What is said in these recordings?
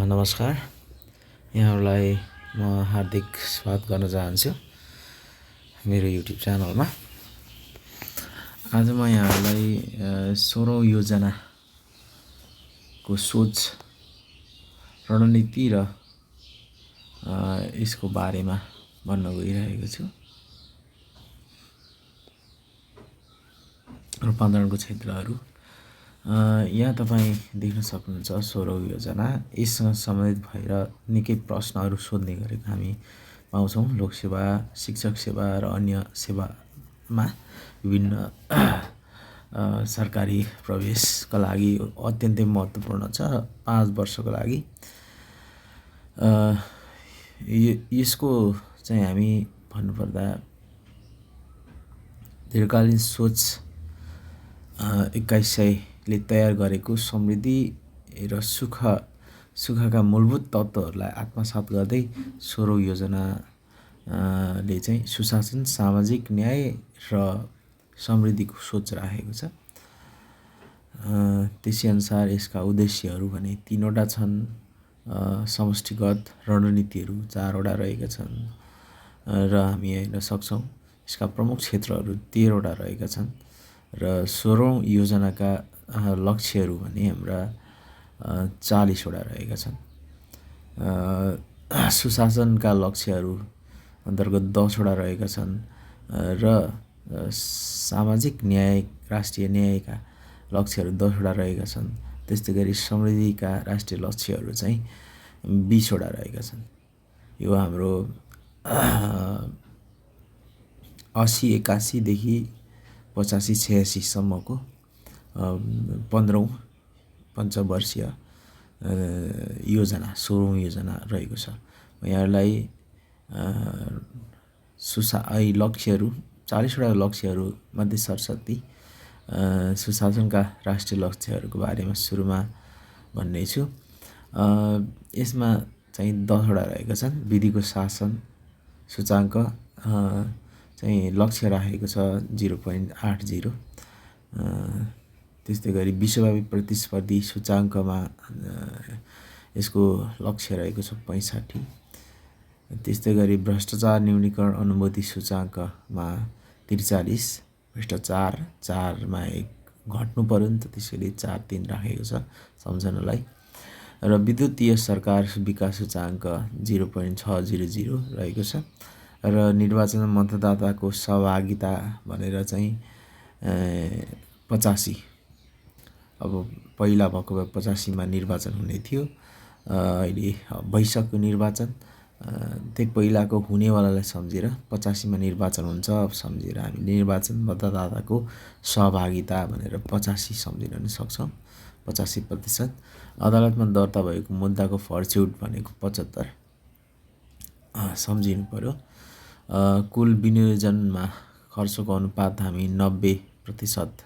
नमस्कार। यहाँहरूलाई म हार्दिक स्वागत गर्न चाहन्छु मेरो युट्युब च्यानलमा। आज म यहाँहरूलाई 16औं योजनाको सोच, रणनीति र यसको बारेमा भन्न गइरहेको छु। रूपान्तरणको क्षेत्रहरू यहाँ तपाईँ देख्न सक्नुहुन्छ 16औं योजना। यससँग सम्बन्धित भएर निकै प्रश्नहरू सोध्ने गरेको हामी पाउँछौँ। लोकसेवा, शिक्षक सेवा र अन्य सेवामा विभिन्न सरकारी प्रवेशका लागि अत्यन्तै महत्त्वपूर्ण छ। 5 वर्षको लागि यसको चाहिँ हामी भन्नुपर्दा दीर्घकालीन सोच 2100ले तयार गरेको समृद्धि र सुखका मूलभूत तत्त्वहरूलाई आत्मसात गर्दै 16औं योजनाले चाहिँ सुशासन, सामाजिक न्याय र समृद्धिको सोच राखेको छ। त्यसै अनुसार यसका उद्देश्यहरू भने 3वटा छन्। समष्टिगत रणनीतिहरू 4वटा रहेका छन् र हामी हेर्न सक्छौँ यसका प्रमुख क्षेत्रहरू 13वटा रहेका छन् र 16औं योजनाका लक्ष्यहरू भने हाम्रा 40वटा रहेका छन्। सुशासनका लक्ष्यहरू अन्तर्गत 10वटा रहेका छन् र सामाजिक न्याय, राष्ट्रिय न्यायका लक्ष्यहरू 10वटा रहेका छन्। त्यस्तै गरी समृद्धिका राष्ट्रिय लक्ष्यहरू चाहिँ 20वटा रहेका छन्। यो हाम्रो 80-81 देखि 85-86 सम्मको 15औं पञ्चवर्षीय योजना 16औं योजना रहेको छ। यहाँलाई लक्ष्यहरू 40वटा लक्ष्यहरू मध्ये सरस्वती सुशासनका राष्ट्रिय लक्ष्यहरूको बारेमा सुरुमा भन्ने छु। यसमा चाहिँ 10वटा रहेका छन्। विधिको शासन सूचाङ्क चाहिँ लक्ष्य राखेको छ 0.80। त्यस्तै गरी विश्वव्यापी प्रतिस्पर्धी सूचाङ्कमा यसको लक्ष्य रहेको छ 65। त्यस्तै गरी भ्रष्टाचार न्यूनीकरण अनुभूति सूचाङ्कमा 43, भ्रष्टाचार 4मा 1 घट्नु पर्यो नि त, त्यसैले 4-3 राखेको छ सम्झनालाई। र विद्युतीय सरकार विकास सूचाङ्क 0.600 रहेको छ र निर्वाचनमा मतदाताको सहभागिता भनेर चाहिँ 85। अब पहिला भएको भए 85मा निर्वाचन हुने थियो, अहिले भइसक्यो निर्वाचन। त्यही पहिलाको हुनेवालालाई सम्झेर 85मा निर्वाचन हुन्छ सम्झेर हामी निर्वाचन मतदाताको सहभागिता भनेर 85 सम्झिन पनि सक्छौँ। 85%। अदालतमा दर्ता भएको मुद्दाको फर्च्युट भनेको 75 सम्झिनु पर्यो। कुल विनियोजनमा खर्चको अनुपात हामी 90%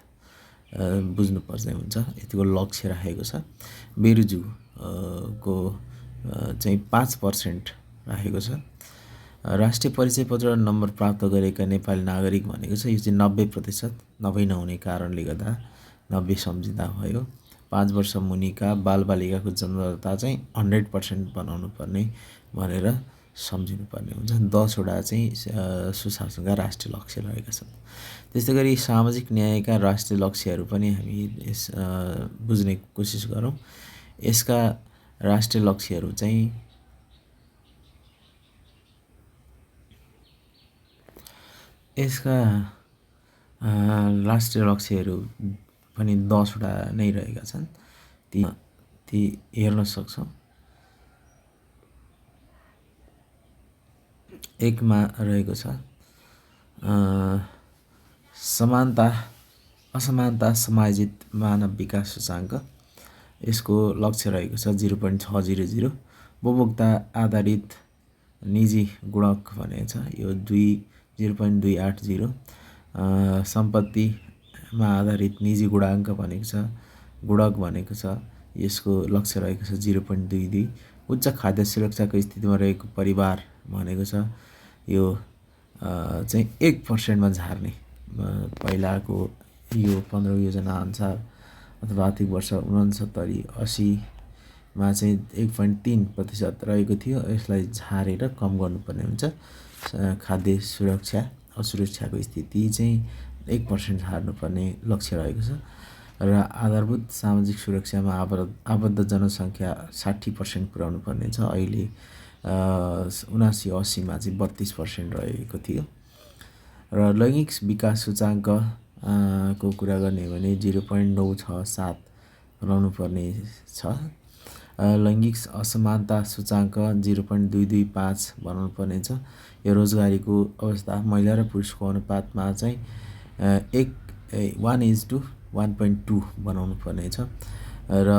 बुझ्नुपर्ने हुन्छ। यतिको लक्ष्य राखेको छ। बेरोजगारको चाहिँ 5% राखेको छ। राष्ट्रिय परिचय पत्र नम्बर प्राप्त गरेका नेपाली नागरिक भनेको छ, यो चाहिँ 90%। 90 नहुने कारणले गर्दा 90 सम्झिँदा भयो। 5 वर्ष मुनिका बालबालिकाको जन्मदरता चाहिँ 100% बनाउनु पर्ने भनेर सम्झिनु पर्ने हुन्छ। 10वटा चाहिँ सुशासनका राष्ट्रिय लक्ष्य रहेका छन्। त्यस्तै गरी सामाजिक न्यायका राष्ट्रिय लक्ष्यहरू पनि हामी बुझ्ने कोसिस गरौँ। यसका राष्ट्रिय लक्ष्यहरू चाहिँ पनि 10वटा नै रहेका छन्। ती हेर्न सक्छौँ। 1मा रहेको छ असमानता समायोजित मानव विकास सूचाङ्क। यसको लक्ष्य रहेको छ 0.600। उपभोक्ता आधारित निजी गुणक भनेको छ, यो 0.280। सम्पत्तिमा आधारित निजी गुणाङ्क भनेको छ, गुणक भनेको छ, यसको लक्ष्य रहेको छ 0.22। उच्च खाद्य सुरक्षाको स्थितिमा रहेको परिवार भनेको छ, यो चाहिँ 1%मा झार्ने। पहिलाको यो 15औं योजना अनुसार अथवा आर्थिक वर्ष 69-80 मा चाहिँ 1.3% रहेको थियो। यसलाई झारेर कम गर्नुपर्ने हुन्छ। खाद्य सुरक्षा असुरक्षाको स्थिति चाहिँ 1% झार्नुपर्ने लक्ष्य रहेको छ र आधारभूत सामाजिक सुरक्षामा आबद्ध जनसङ्ख्या 60% पुर्याउनु पर्ने छ। अहिले 79-80मा चाहिँ 32% रहेको थियो र लैङ्गिक विकास सूचाङ्क को कुरा गर्ने हो भने 0.967 बनाउनु पर्ने छ। लैङ्गिक असमानता सूचाङ्क 0.225 बनाउनु पर्ने छ। यो रोजगारीको अवस्था महिला र पुरुषको अनुपातमा चाहिँ 1:1.2 बनाउनु पर्ने छ र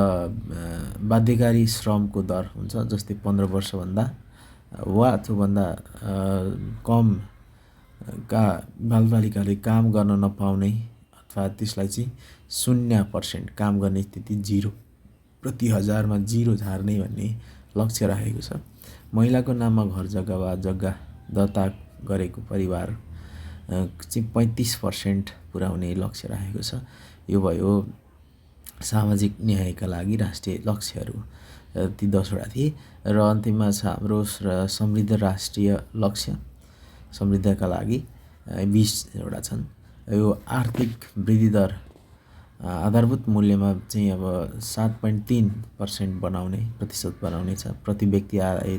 बाध्यकारी श्रमको दर हुन्छ, जस्तै 15 वर्षभन्दा वा त्योभन्दा कम का बालबालिकाले काम गर्न नपाउने अथवा त्यसलाई चाहिँ 0% काम गर्ने स्थिति 0 प्रति हजारमा 0 झार्ने भन्ने लक्ष्य राखेको छ। महिलाको नाममा घर जग्गा वा जग्गा दर्ता गरेको परिवार चाहिँ 35% पुर्याउने लक्ष्य राखेको छ। यो भयो सामाजिक न्यायका लागि राष्ट्रिय लक्ष्यहरू, ती 10वटा थिए र अन्तिममा छ हाम्रो समृद्ध राष्ट्रिय लक्ष्य। समृद्धका लागि 20वटा छन्। यो आर्थिक वृद्धि दर आधारभूत मूल्यमा चाहिँ अब 7.3% प्रतिशत बनाउने छ। प्रति व्यक्ति आय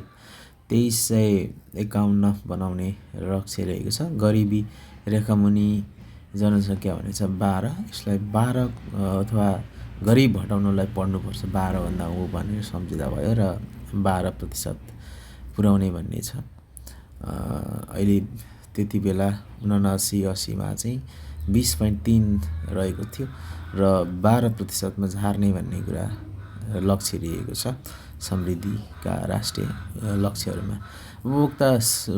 2351 बनाउने लक्ष्य रहेको छ। गरिबी रेखामुनि जनसङ्ख्या भने छ 12, यसलाई 12 अथवा गरिब हटाउनलाई पढ्नुपर्छ 12 भन्दा हो भनेर सम्झिँदा भयो र 12% पुर्याउने भन्ने छ। अहिले त्यति बेला 79-80मा चाहिँ 20.3 रहेको थियो र 12%मा झार्ने भन्ने कुरा लक्ष्य लिएको छ समृद्धिका राष्ट्रिय लक्ष्यहरूमा। उपभोक्ता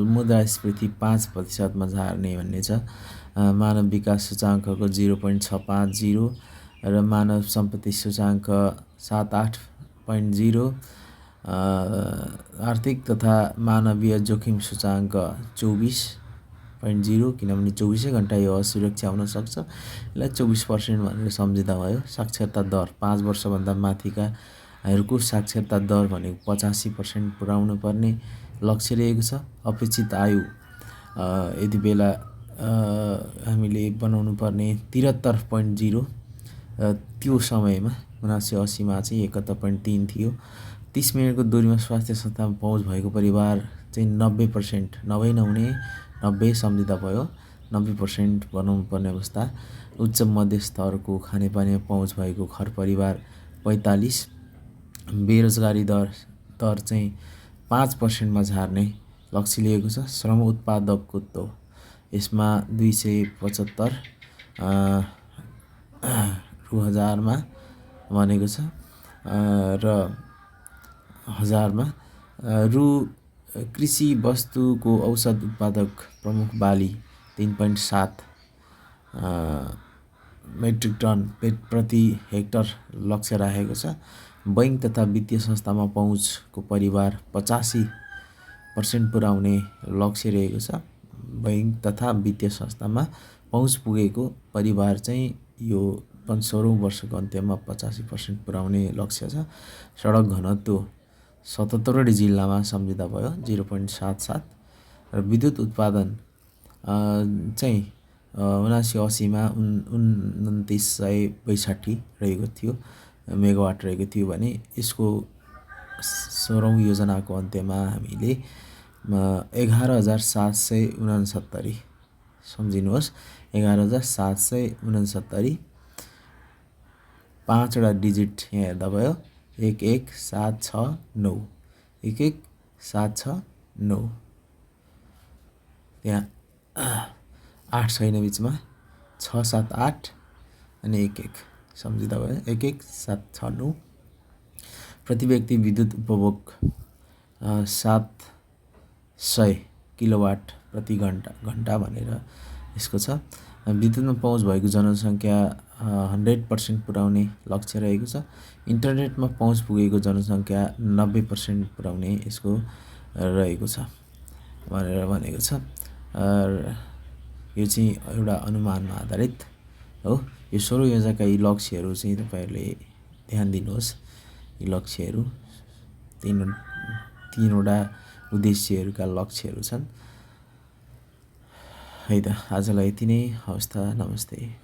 मुद्रास्फीति 5%मा झार्ने भन्ने छ। मानव विकास सूचाङ्कको 0.650 र मानव सम्पत्ति सूचाङ्क 78.0, आर्थिक तथा मानवीय जोखिम सूचाङ्क 24.0, किनभने 24 घण्टा यो असुरक्षा हुन सक्छ, यसलाई 24% भनेर सम्झिँदा भयो। साक्षरता दर 5 वर्षभन्दा माथिकाहरूको साक्षरता दर भनेको 85% पुर्याउनु पर्ने लक्ष्य रहेको छ। अपेक्षित आयु यति बेला हामीले बनाउनु पर्ने 73.0, त्यो समयमा 79-80मा चाहिँ 71.3 थियो। 30 मिनटको दूरीमा स्वास्थ्य संस्थामा पहुँच भएको परिवार चाहिँ 90% नभई नहुने 90 सम्झिँदा भयो, 90% बनाउनु पर्ने अवस्था। उच्च मध्य स्तरको खानेपानीमा पहुँच भएको घर परिवार 45। बेरोजगारी दर चाहिँ 5%मा झार्ने लक्ष्य लिएको छ। श्रम उत्पादकत्व यसमा 275 हजारमा भनेको छ र हजारमा रु। कृषि वस्तुको औसत उत्पादक प्रमुख बाली 3.7 मेट्रिक टन प्रति हेक्टर लक्ष्य राखेको छ। बैङ्क तथा वित्तीय संस्थामा पहुँचको परिवार 85% पुर्याउने लक्ष्य रहेको छ। बैङ्क तथा वित्तीय संस्थामा पहुँच पुगेको परिवार चाहिँ यो 16औँ वर्षको अन्त्यमा 85% पुर्याउने लक्ष्य छ। सडक घनत्व 77वटै जिल्लामा सम्झिँदा भयो 0.77 र विद्युत उत्पादन चाहिँ 79-80मा 2962 रहेको थियो मेगावाट रहेको थियो भने यसको 16औँ योजनाको अन्त्यमा हामीले 11,769 सम्झिनुहोस् 11,769 5वटा डिजिट यहाँ हेर्दा भयो 11769 11769 त्यहाँ 8 छैन बिचमा 678 अनि 11 सम्झिँदा भयो 11769। प्रति व्यक्ति विद्युत उपभोग 700 किलोवाट प्रति घन्टा भनेर यसको छ। विद्युतमा पहुँच भएको जनसङ्ख्या 100% पुर्याउने लक्ष्य रहेको छ। इन्टरनेटमा पहुँच पुगेको जनसङ्ख्या 90% पुर्याउने यसको रहेको छ भनेर भनेको छ। यो चाहिँ एउटा अनुमानमा आधारित हो। यो 16 योजनाका यी लक्ष्यहरू चाहिँ तपाईँहरूले ध्यान दिनुहोस्। यी लक्ष्यहरू तीनवटा उद्देश्यहरूका लक्ष्यहरू छन्। है त, आजलाई यति नै। हवस् त, नमस्ते।